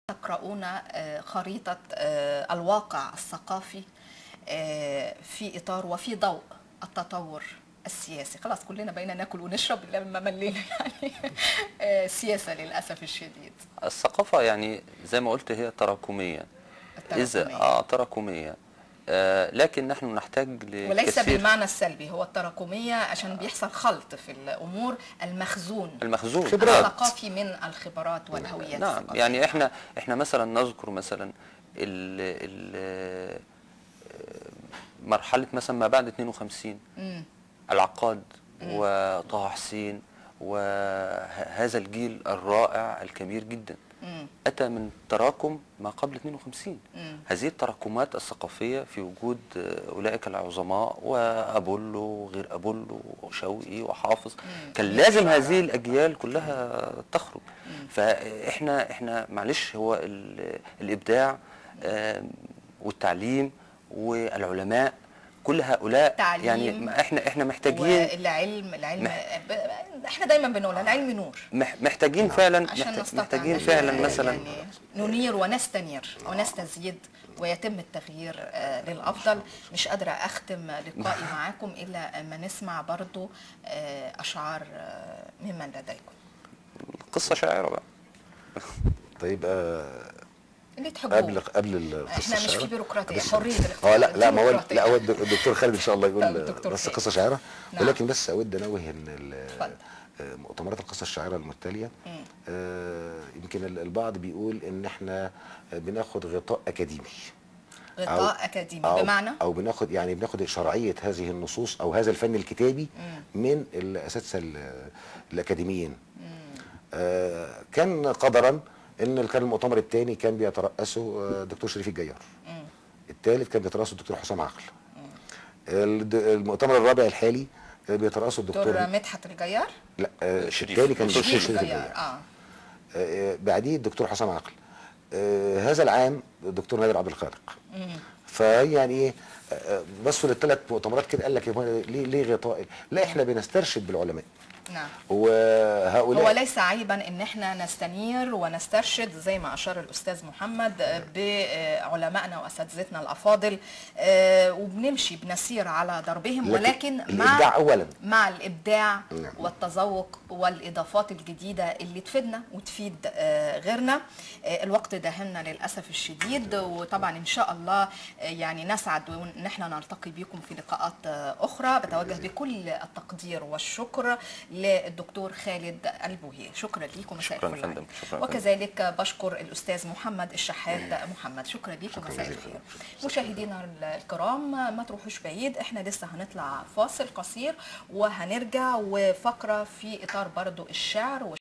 تقرؤون خريطة الواقع الثقافي في إطار وفي ضوء التطور السياسي؟ خلاص كلنا بقينا ناكل ونشرب لما ملينا يعني سياسة للأسف الشديد. الثقافة يعني زي ما قلت هي تراكمية. إذا تراكمية، لكن نحن نحتاج لكثير، وليس بالمعنى السلبي، هو التراكمية عشان بيحصل خلط في الأمور، المخزون الثقافي من الخبرات والهويات. نعم الثقافية. يعني احنا مثلا نذكر مثلا مرحلة مثلا ما بعد 52، العقاد وطه حسين وهذا الجيل الرائع الكبير جدا أتى من تراكم ما قبل 52. هذه التراكمات الثقافية في وجود أولئك العظماء وأبولو وغير أبولو وشوقي وحافظ، كان لازم هذه الأجيال كلها تخرج. فإحنا معلش، هو الإبداع والتعليم والعلماء، كل هؤلاء يعني احنا محتاجين العلم. احنا دايما بنقول العلم نور، محتاجين فعلا، محتاجين فعلا مثلا يعني ننير ونستنير ونستزيد ويتم التغيير للافضل. مش قادرة اختم لقائي معاكم الا ما نسمع برضو اشعار ممن لديكم. قصة شاعره بقى. طيب اللي تحبوه قبل القصة، احنا مش في بيروقراطيه، حرية الاختيار. لا ما هو لا، هو الدكتور خالد ان شاء الله يقول بس قصة شاعره. نعم. ولكن بس اود انوه ان مؤتمرات القصة الشاعره المتتالية يمكن البعض بيقول ان احنا بناخد غطاء اكاديمي، غطاء اكاديمي بمعنى او بناخد يعني بناخد شرعية هذه النصوص او هذا الفن الكتابي من الاساتذة الاكاديميين. كان قدرا ان كان المؤتمر الثاني كان بيترأسه الدكتور شريف الجيار، الثالث كان بيترأسه الدكتور حسام عقل، المؤتمر الرابع الحالي بيترأسه الدكتور مدحت الجيار. لا الثاني كان الدكتور شريف الجيار، بعديه الدكتور حسام عقل، هذا العام الدكتور نادر عبد الخالق. فيعني ايه، بصوا للثلاث مؤتمرات كده قال لك ليه غطاء؟ لا احنا بنسترشد بالعلماء. نعم. وهؤلاء هو ليس عيبا ان احنا نستنير ونسترشد زي ما اشار الاستاذ محمد بعلمائنا واساتذتنا الافاضل، وبنمشي بنسير على دربهم، ولكن مع أولاً. مع الابداع. نعم. والتذوق والاضافات الجديدة اللي تفيدنا وتفيد غيرنا. الوقت داهمنا للاسف الشديد، وطبعا ان شاء الله يعني نسعد وان احنا نلتقي بكم في لقاءات اخرى. بتوجه بكل التقدير والشكر للدكتور خالد البوهي، شكرا لكم، مساء الفل. وكذلك بشكر الاستاذ محمد الشحات محمد، شكرا لكم، مساء الخير. مشاهدينا الكرام ما تروحوش بعيد، احنا لسه هنطلع فاصل قصير وهنرجع وفقره في اطار برضو الشعر.